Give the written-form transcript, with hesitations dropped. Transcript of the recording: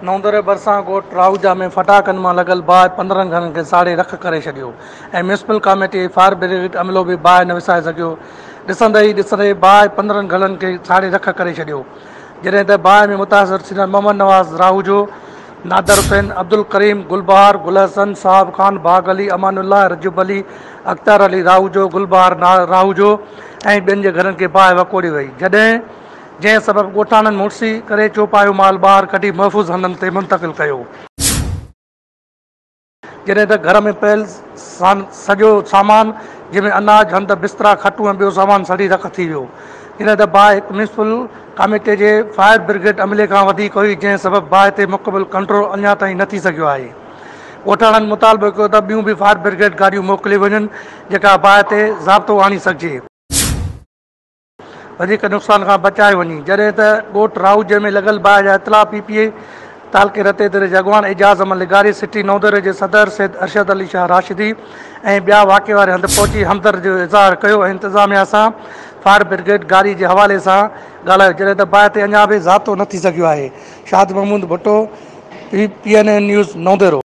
نئون ديري ڀرسان ڳوٺ راهوجا ۾ ڦٽاڪن مان لڳل باهه 15 گهرن کي ساڙي رک ڪري ڇڏيو ۽ ميونسپل ڪاميٽي ۽ فائر برگيڊ عملو به باهه نه وسائي سگهيو. ڏسندي ئي ڏسندي باهه 15 گهرن کي ساڙي رک ڪري ڇڏيو. جڏهن ته باهه ۾ متاثر ٿيندڙ محمد نواز راهوجو، نادر حسين، عبدالڪريم، گل بهار، گل حسن، صاحب خان، باغ علي، امان الله، رجب علي، اختر علي راهوجو، گل بهار راهوجو ۽ ٻين جي گهرن کي باهه وڪوڙي وئي. جڏهن. جنهن سبب ڳوٺاڻن مڙسي ڪري چوپايو مال ٻاهر ڪڍي محفوظ هنڌن تي منتقل ڪيو. جڏهن ته گهر ۾ پيل سڄو سامان جنهن ۾ اناج، هنڌ، بسترا، کٽون ۽ ٻيو سامان سڙي رک ٿي ويو. جڏهن ته باهه هڪ ميونسپل ڪاميٽي جي فائر برگيڊ عملي کان وڌيڪ هئي جنهن سبب باهه تي مڪمل ڪنٽرول اڃا تائين نه ٿي سگهيو آهي. ڳوٺاڻن مطالبو ڪيو ته ٻيون به فائر برگيڊ گاڏيون موڪليون وڃن جيڪا باهه تي ضابطو آڻي سگهجي. وڌيڪ نقصان کان بچايو وڃي. جڏهن ته ڳوٺ راهوجي ۾ لڳل باهه جا اطلاع پي پي اي تعلقي رتي ديري جي اڳواڻ اعجاز احمد لغاري، سٽي نئون ديري جي صدر سيد ارشد علي شاهه راشدي ۽ ٻيا واقعي واري هنڌ پهچي همدردي جو اظهار ڪيو ۽ انتظاميا سان فائر برگيڊ گاڏي جي حوالي سان ڳالهايو جڏهن ته باهه تي اڃا به ضابطو نه ٿي سگهيو آهي. Shad Mahmood Bhutto, P N N news, Naudero.